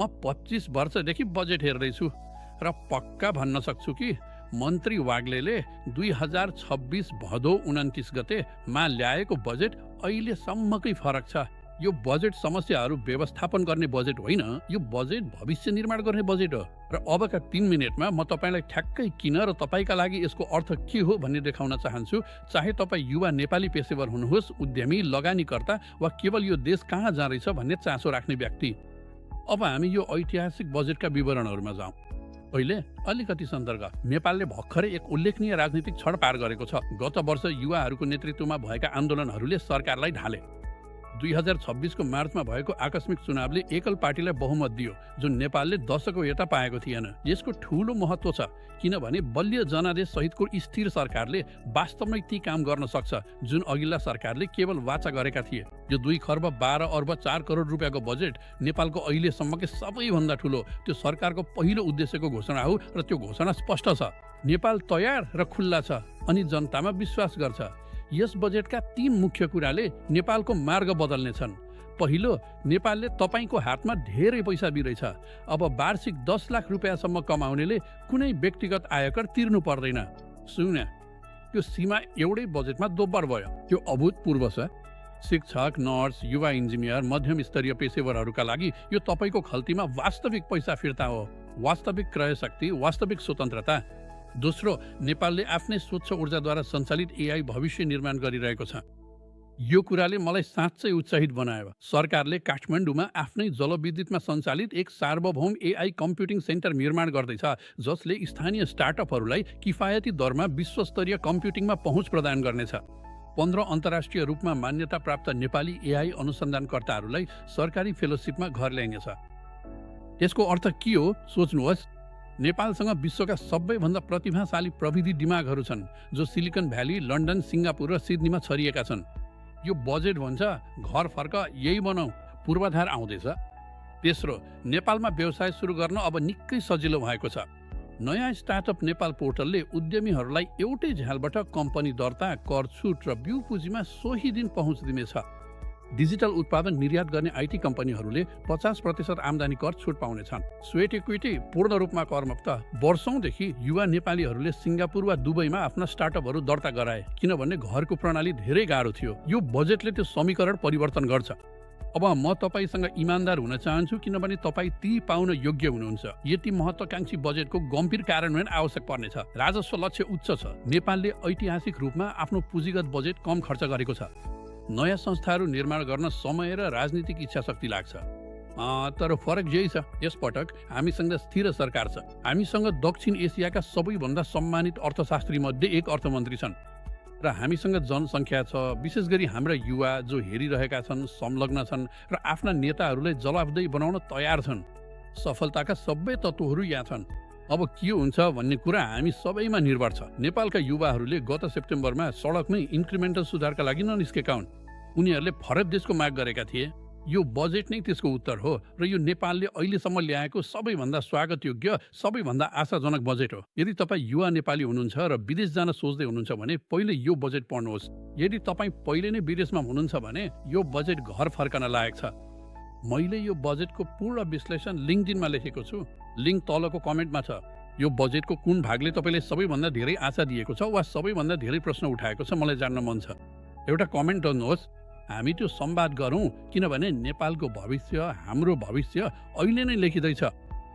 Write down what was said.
म 25 वर्षदेखि बजेट हेर्दैछु र पक्का भन्न सक्छु कि मन्त्री वाग्लेले 2026 भदौ 29 गते मा ल्याएको बजेट अहिलेसम्मकै फरक छ। यो बजेट समस्याहरू व्यवस्थापन गर्ने बजेट होइन, यो बजेट भविष्य निर्माण गर्ने बजेट हो। र अबका 3 मिनेटमा म तपाईँलाई ठ्याक्कै किन र तपाईँका लागि यसको अर्थ के हो भन्ने देखाउन चाहन्छु। चाहे तपाईँ युवा नेपाली पेशेवर हुनुहोस्, उद्यमी, लगानीकर्ता वा केवल यो देश कहाँ जाँदैछ भन्ने चासो राख्ने व्यक्ति। अब हामी यो ऐतिहासिक बजेटका विवरणहरूमा जाउँ। पहिले अलिकति सन्दर्भ। नेपालले भर्खरै एक उल्लेखनीय राजनीतिक क्षण पार गरेको छ। गत वर्ष युवाहरूको नेतृत्वमा भएका आन्दोलनहरूले सरकारलाई ढाले। 2026 को मार्चमा भएको आकस्मिक चुनावले एकल पार्टीलाई बहुमत दियो, जुन नेपालले दशकौं यता पाएको थिएन। यसको ठूलो महत्व छ किनभने बलियो जनादेश सहितको स्थिर सरकारले वास्तवमै ती काम गर्न सक्छ जुन अघिल्ला सरकारले केवल वाचा गरेका थिए। यो 2 खर्ब 12 अर्ब 4 करोड रुपियाँको बजेट नेपालको अहिलेसम्मकै सबैभन्दा ठूलो त्यो सरकारको पहिलो उद्देश्यको घोषणा हो र त्यो घोषणा स्पष्ट छ। नेपाल तयार र खुल्ला छ अनि जनतामा विश्वास गर्छ। यस बजेटका 3 मुख्य कुराले नेपालको मार्ग बदल्नेछन्। पहिलो, नेपालले तपाईको हातमा धेरै पैसा बिरेछ। अब वार्षिक 10 लाख रुपियाँसम्म कमाउनेले कुनै व्यक्तिगत आयकर तिर्नु पर्दैन। शून्य। त्यो सीमा एउटै बजेटमा दोब्बर भयो। त्यो अभूतपूर्व छ। शिक्षक, नर्स, युवा इन्जिनियर, मध्यम स्तरीय पेशेवरहरूका लागि यो तपाईको खल्तीमा वास्तविक पैसा फिर्ता हो, वास्तविक क्रय शक्ति, वास्तविक स्वतन्त्रता। दोस्रो, नेपालले आफ्नै स्वच्छ ऊर्जाद्वारा सञ्चालित एआई भविष्य निर्माण गरिरहेको छ। यो कुराले मलाई साँच्चै उत्साहित बनायो। सरकारले काठमाडौँमा आफ्नै जलविद्युतमा सञ्चालित एक सार्वभौम एआई कम्प्युटिङ सेन्टर निर्माण गर्दैछ, जसले स्थानीय स्टार्टअपहरूलाई किफायती दरमा विश्वस्तरीय कम्प्युटिङमा पहुँच प्रदान गर्नेछ। 15 अन्तर्राष्ट्रिय रूपमा मान्यता प्राप्त नेपाली एआई अनुसन्धानकर्ताहरूलाई सरकारी फेलोसिपमा घर ल्याइनेछ। यसको अर्थ के हो सोच्नुहोस्। नेपालसँग विश्वका सबैभन्दा प्रतिभाशाली प्रविधि दिमागहरू छन् जो सिलिकन भ्याली, लन्डन, सिङ्गापुर र सिडनीमा छरिएका छन्। यो बजेट भन्छ घर फर्क, यही बनाऊ, पूर्वाधार आउँदैछ। तेस्रो, नेपालमा व्यवसाय सुरु गर्न अब निकै सजिलो भएको छ। नयाँ स्टार्टअप नेपाल पोर्टलले उद्यमीहरूलाई एउटै झ्यालबाट कम्पनी दर्ता, कर छुट र बिउ पुँजीमा सोही दिन पहुँच दिनेछ। डिजिटल उत्पादन निर्यात गर्ने आइटी कम्पनीहरूले 50% आम्दानी कर छुट पाउनेछन्। स्वेट इक्विटी पूर्ण रूपमा करमुक्त। वर्षौंदेखि युवा नेपालीहरूले सिङ्गापुर वा दुबईमा आफ्ना स्टार्टअपहरू दर्ता गराए किनभने घरको प्रणाली धेरै गाह्रो थियो। यो बजेटले त्यो समीकरण परिवर्तन गर्छ। अब म तपाईसँग इमानदार हुन चाहन्छु किनभने तपाईँ ती पाउन योग्य हुनुहुन्छ। यति महत्त्वकांक्षी बजेटको गम्भीर कार्यान्वयन आवश्यक पर्नेछ। राजस्व लक्ष्य उच्च छ। नेपालले ऐतिहासिक रूपमा आफ्नो पुँजीगत बजेट कम खर्च गरेको छ। नयाँ संस्थाहरू निर्माण गर्न समय र राजनीतिक इच्छा शक्ति लाग्छ। तर फरक यही छ, यसपटक हामीसँग स्थिर सरकार छ। हामीसँग दक्षिण एसियाका सबैभन्दा सम्मानित अर्थशास्त्री मध्ये एक अर्थमन्त्री छन् र हामीसँग जनसङ्ख्या छ, विशेष गरी हाम्रा युवा जो हेरिरहेका छन्, संलग्न छन् र आफ्ना नेताहरूलाई जवाफदेही बनाउन तयार छन्। सफलताका सबै तत्त्वहरू यहाँ छन्। अब के हुन्छ भन्ने कुरा हामी सबैमा निर्भर छ। नेपालका युवाहरूले गत सेप्टेम्बरमा सडकमै इन्क्रिमेन्टल सुधारका लागि ननिस्केका हुन्। उनीहरूले फरक देशको माग गरेका थिए। यो बजेट नै त्यसको उत्तर हो र यो नेपालले अहिलेसम्म ल्याएको सबैभन्दा स्वागतयोग्य, सबैभन्दा आशाजनक बजेट हो। यदि तपाईँ युवा नेपाली हुनुहुन्छ र विदेश जान सोच्दै हुनुहुन्छ भने पहिले यो बजेट पढ्नुहोस्। यदि तपाईँ पहिले नै विदेशमा हुनुहुन्छ भने यो बजेट घर फर्कन लायक छ। मैले यो बजेटको पूर्ण विश्लेषण लिङ्क्डइनमा लेखेको छु। लिङ्क तलको कमेन्टमा छ। यो बजेटको कुन भागले तपाईँले सबैभन्दा धेरै आशा दिएको छ वा सबैभन्दा धेरै प्रश्न उठाएको छ मलाई जान्न मन छ। एउटा कमेन्ट गर्नुहोस्। हामी त्यो संवाद गरौँ किनभने नेपालको भविष्य, हाम्रो भविष्य अहिले नै लेखिँदैछ।